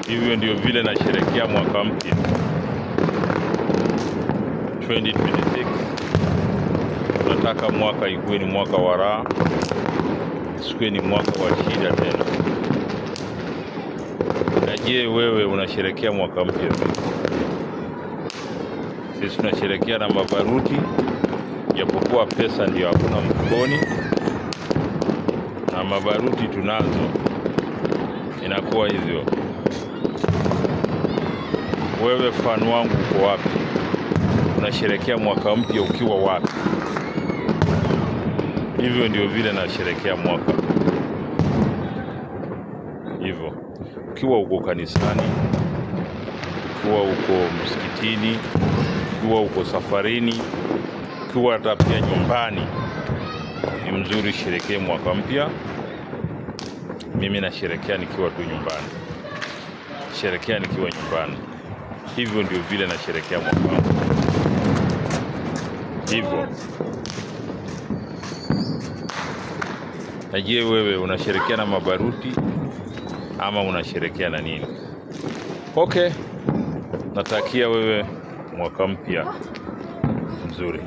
Hivyo ndio vile nasherekea mwaka mpya 2026. Tunataka mwaka ikuwe ni mwaka wa raha, isikuwe ni mwaka wa shida tena. Na je, wewe unasherekea mwaka mpya vipi? Sisi tunasherekea na mabaruti, japokuwa pesa ndio hakuna mfukoni, na mabaruti tunazo, inakuwa hivyo. Wewe fan wangu uko wapi? Unasherekea mwaka mpya ukiwa wapi? Hivyo ndio vile nasherekea mwaka hivyo, ukiwa uko kanisani, ukiwa uko msikitini, ukiwa uko safarini, ukiwa hata pia nyumbani, ni mzuri sherekee mwaka mpya. Mimi nasherekea nikiwa tu nyumbani, sherekea nikiwa nyumbani. Hivyo ndio vile nasherekea mwaka wangu hivyo. Na je, wewe unasherekea na mabaruti ama unasherekea na nini? Okay, natakia wewe mwaka mpya mzuri.